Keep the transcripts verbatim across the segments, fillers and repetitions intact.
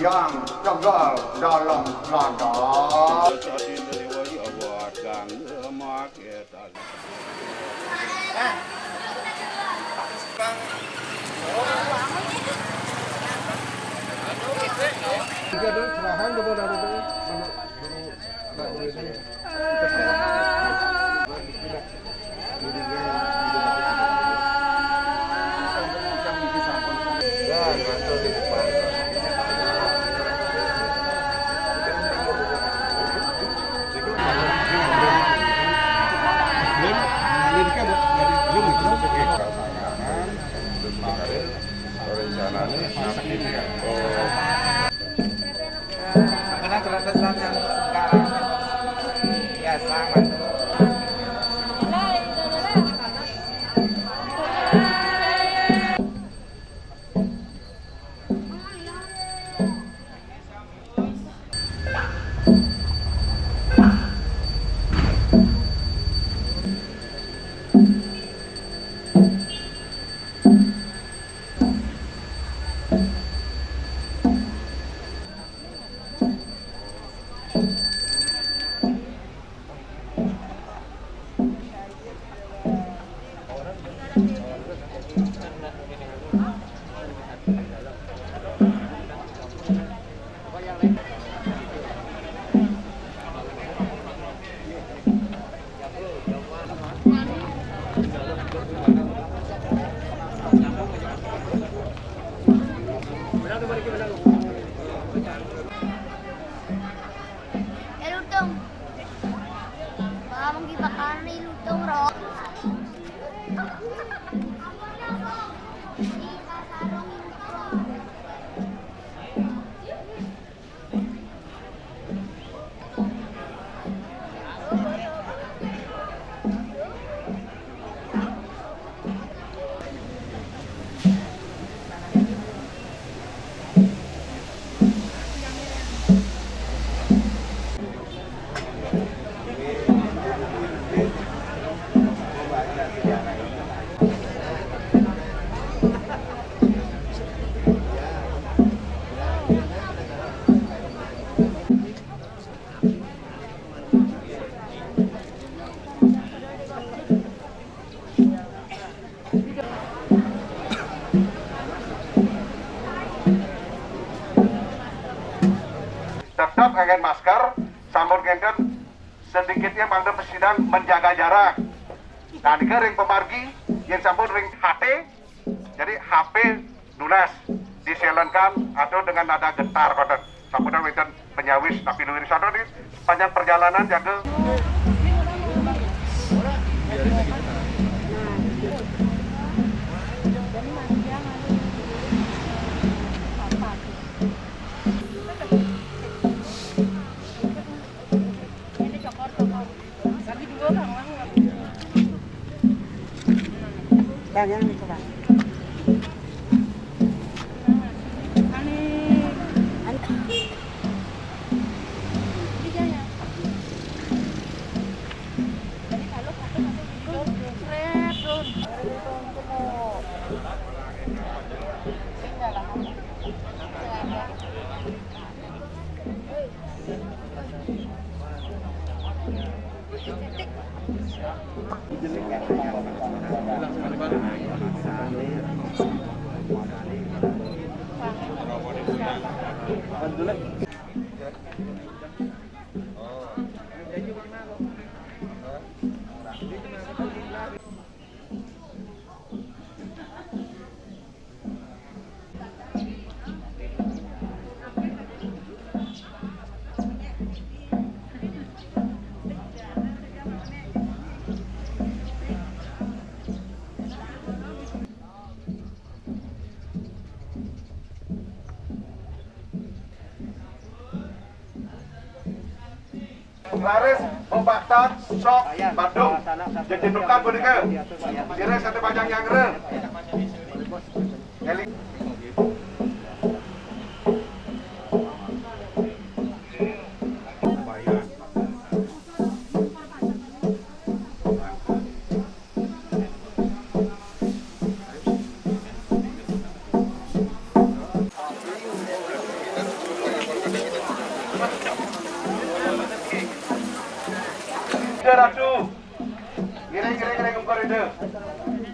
Yang tegal dalam lada. Rencananya nanti, oh. Karena beratasan yang sekarang biasa, Mas. Ya, lutung. Bang, gibakar ni lutung, Ro. Tetap ngangge masker, sampun ngenten sedikitnya mangda pesidang menjaga jarak. Nah, nika ring pamargi, yen sampun ring H T, jadi H P nunas, diselenkan atau dengan nada getar, konten. Sampun wenten penyawis, tapi luwih ring sana nih, sepanjang perjalanan jaga. Bang, yang itu, Bang. Laris, Bebaktan, Sok, Bandung. Jejenukan punika. Sira sane pacang nyanggra. Eling. Ratu. Ngiring, ngiring, ngiring, empun itu.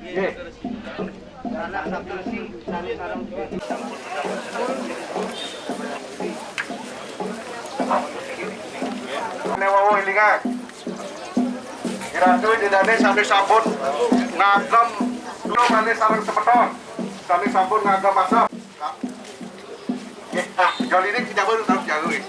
Nggih. Néwuh élingan. Ratu, Ida Dané sami sampun ngagem kula malih sareng semeton. Sami sampun ngagem asem. Nggih, ah, jol ini kita baru tahu jago, nggih.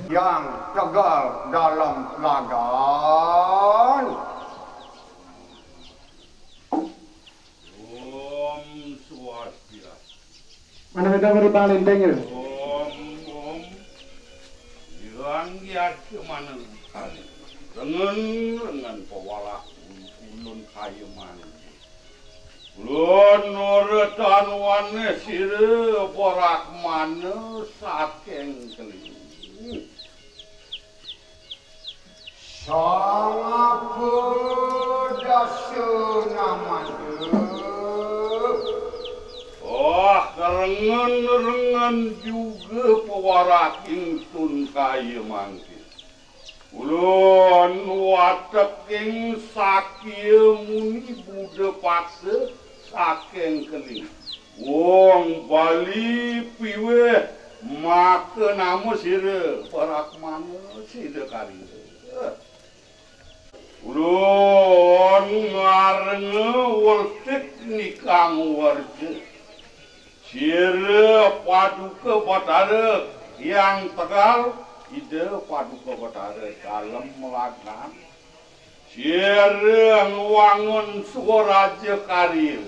Yang tegal dalam lagan. Om Swastiastu. Mana kita beri paling tinggi? Om, om. Yang ya ke mana kali? Dengan, dengan pewalah ulun kayu mandi. Ulun nurutan wane sira Brahmana saking keling. Sangapa dasa namanya? Oh, kerengen-rengen juga pewarak ingsun kaya mangkin. Ulun wateking Sakya Muni Buddha Paksa saking keling. Wong Bali piwih maka nama sira Brahmana sira karya. Ulun ngarenga Wertik Nikang Werja. Sira Paduka Batara yang tegal, Ida Paduka Batara dalem melagan. Sira ngwangun Swaraja Karya,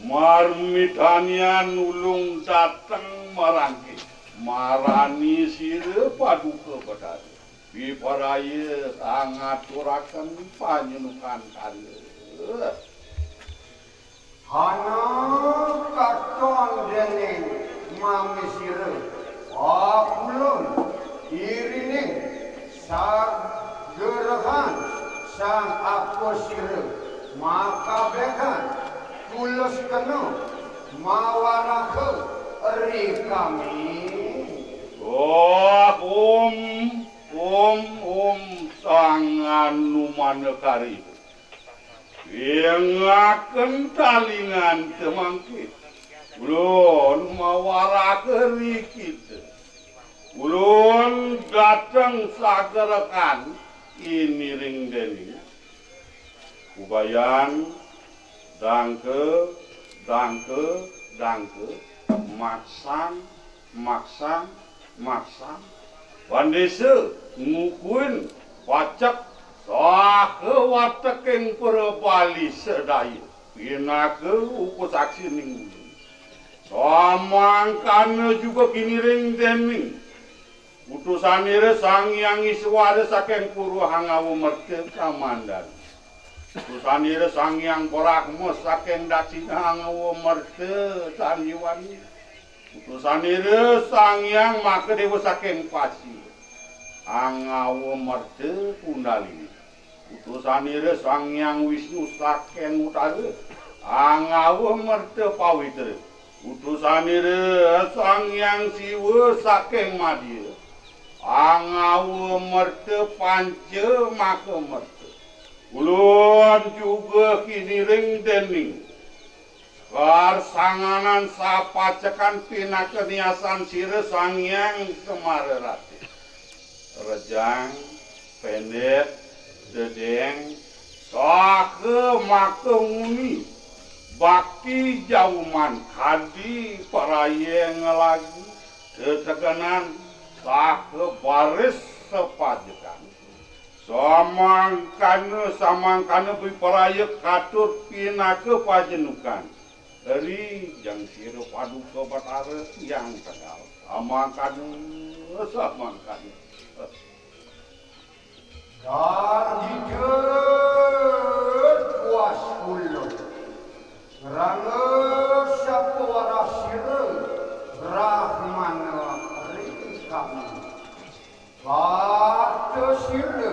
marmitanian ulung dateng marangke, marani sira Paduka Batara. Wipraya ngaturaken panyenukan karya. Hana katon dening mami sira, akulun irining sagerehan sang apa sira makabehan tulus kena mawaraha ri kami. Oh, om, om, om, sang Anumanakari. Ingaken talingan temangkit. Ulun mawaraha ri kita. Ulun dateng sagerekan iniring dening. Ubayan dangke, dangke, dangke, maksang Maksang, maksang. Pandésa ngukuin pacek saha wateking para Bali sadaya pinaka upasaksining ulun. Samangkana juga kiniring dening utusanira Sang Hyang Iswara saking Pura Hangawa Merta Kamandanu. Utusanira Sang Hyang Brahma saking Daksina Hangawa Merta Sanjiwani. Utusanira Sang Hyang Makadewa saking Pasir Hangawa Merta Kundalini. Utusanira Sang Hyang Wisnu saking Utara Hangawa Merta Pawitra. Utusanira Sang Hyang Siwa saking Madya Hangawa Merta Panca Maka Merta. Ulun juga kiniring dening karsanganan sapacekan pinaka niasan sira Sang Hyang Semara Rati. Rejang, pendek, dedeng, saha maka nguni, bakti jauman kadi paraya ngelagi, tetegenan, saha baris sapajekan. Samangkana, samangkana biparaya katur pinaka pajenukan. Ri jang sira paduka Batara Hyang Tegal. Samangkana, samangkana. Gargita kuas ulun. Rangga sapawarasira Brahmana ring kami. Bata sira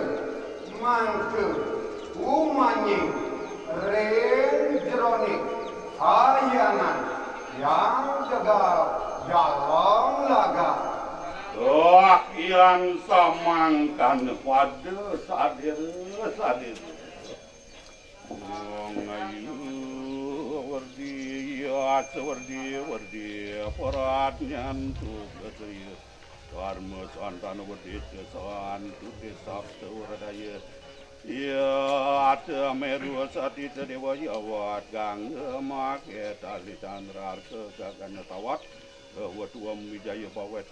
mangka umanying ring jeroning kayangan Hyang Tegal Jalem Laga. Wah, yan samangkana pada sadira, sadira. Ong ayu werdi, yas werdi, werdi, pradnyantu ksaya. Karma santana werdi, santu te sapta werdaya. Yata meru satita dewa yawat gangga make tali candra arka gagana tawat. Wetuam wijaya bawet.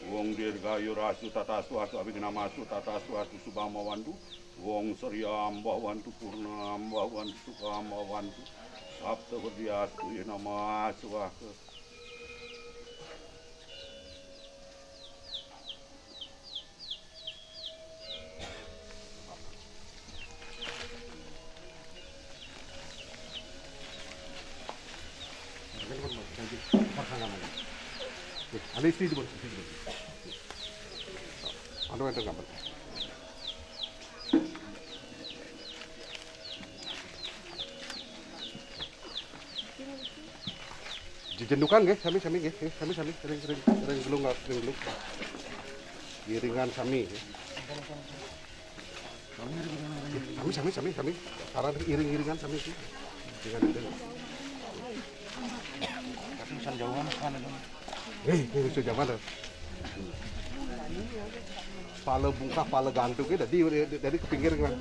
Wong dirgayu rasu tataswasu awignamasu tataswasu subamawantu. Wong sriam bawantu purnam bawantu sukam bawantu. Sapta werdiastu nama swaha. Anu, anu, anu. Jejendukan nggih, sami, sami nggih, nggih, sami, sami, ring, ring, ring gelung, ring gelung. Iringan sami nggih. Sami, sami, sami, sami. Karang iring-iringan sami nggih. Iringan, iringan. Tapi pesan jauhan kan itu. Eh, ini pesan jauhan. Pala bungkah, pala gantung, eh, dadi, dadi ke pinggir kan.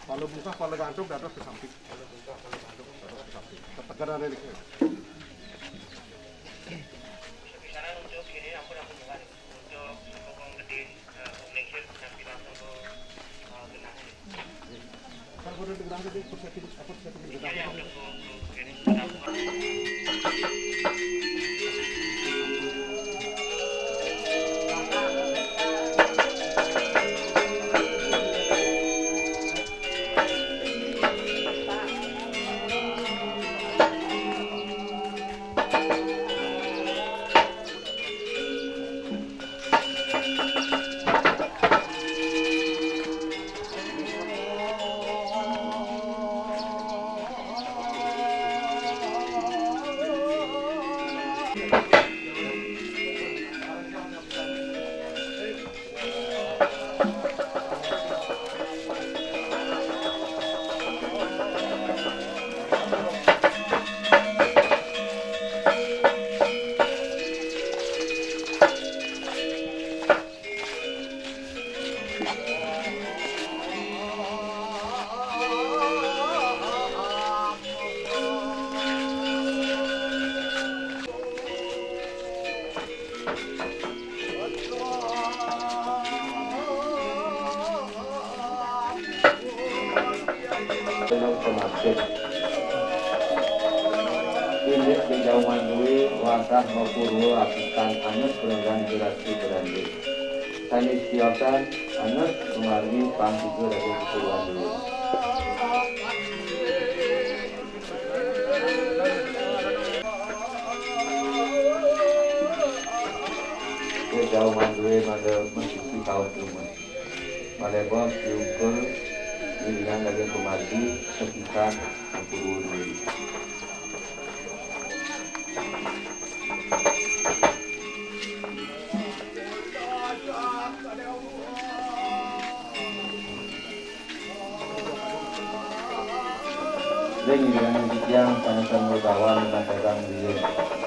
Pala bungkah, pala gantung, dados ke samping. Pala bungkah, pala gantung, dados ke samping. Ketegaran ini. Indik jejauhan dué wantah mapurwa apisan anes perenggan jerati berandé. Sané siosan anes kumargi pang tiga daging keperluan dué. Jejauhan dué mada masiki kaum tumen. Malebos diukur iringan daging kumargi sekitar sepuluh menit. Ring iringan titiang sané sami kawan ring Kang Ida.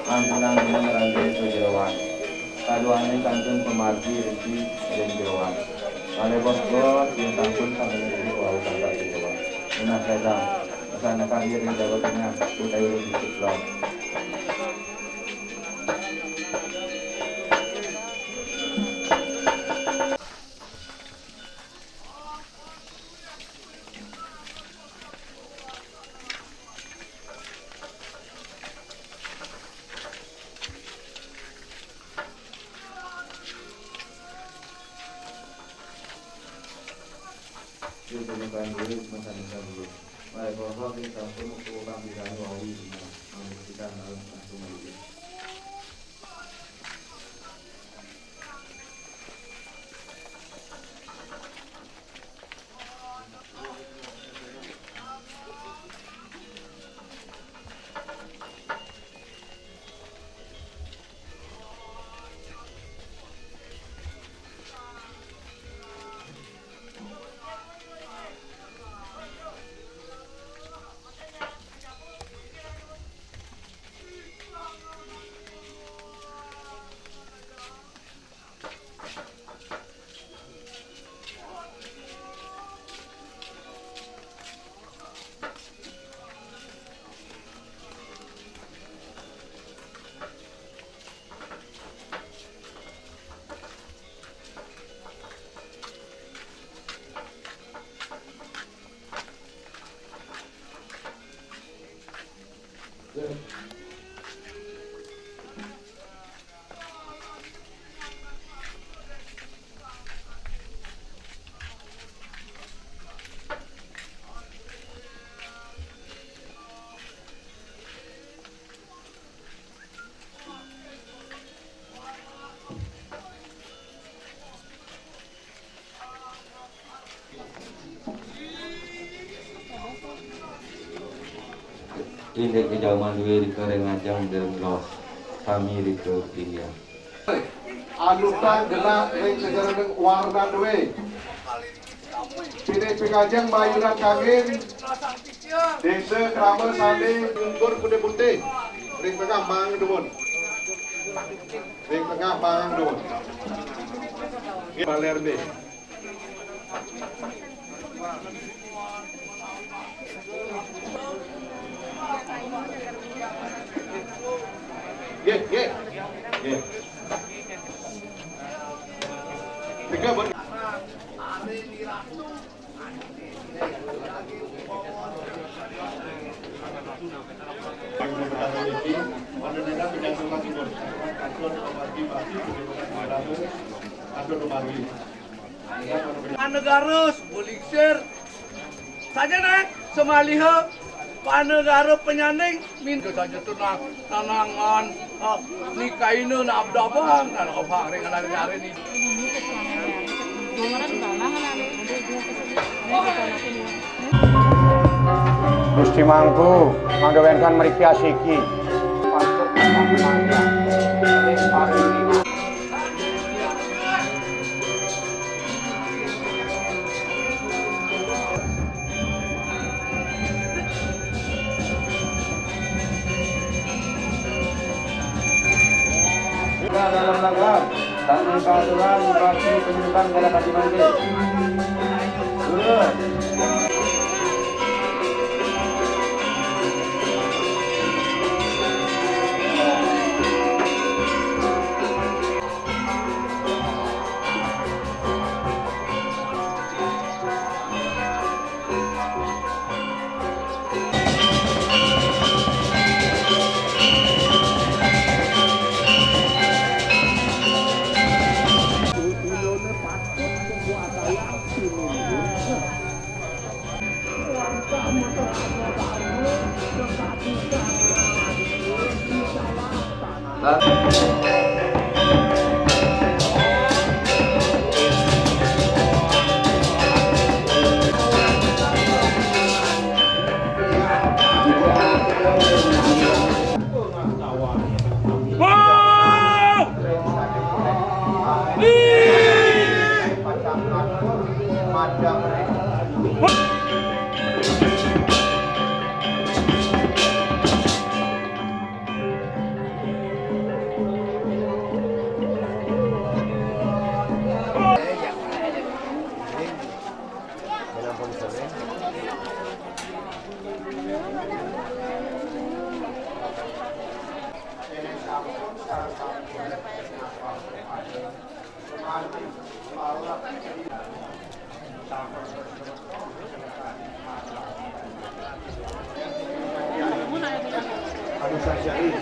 Ampunang ring ngranggen sajeroan. Kaduaning kantun pamargi riki ring jeroan. Malebos bos yen sampun sami wau kangkat ing jeroan. Nunas ledang, pesan karya ring Jawa Tengah, Kutayurum Diseplok. Yuk, pembukaan dulu, masanika dulu. Malebos bos yen sampun wau kangkat ing jeroan. Mangda kita langsung maju. Indik jejauhan dué rika ring ajeng dereng los. Sami rika inggih. Anutan gelah ring sajeroning warna dué. Pinih pangajeng mayunan kangin. Désa krama sané ungkur putih-putih. Ring tengah maang dumun. Ring tengah maang dumun. Nggih, baler nggih. Nggih, nggih. Nggih. Tiga buat. Negara, suba lingsir. Saja naik, semaliha, panegara penyanding, min-, saja tenang, tenangan, ah, nikaina nabdabang, nalabang ring anak nyari ni. Gusti Mangku, mangda wénten mriki asiki. Dalam langkah, tanpa aturan, bagi penyebutan dalam hati mandi. Dua. Anu saja ini.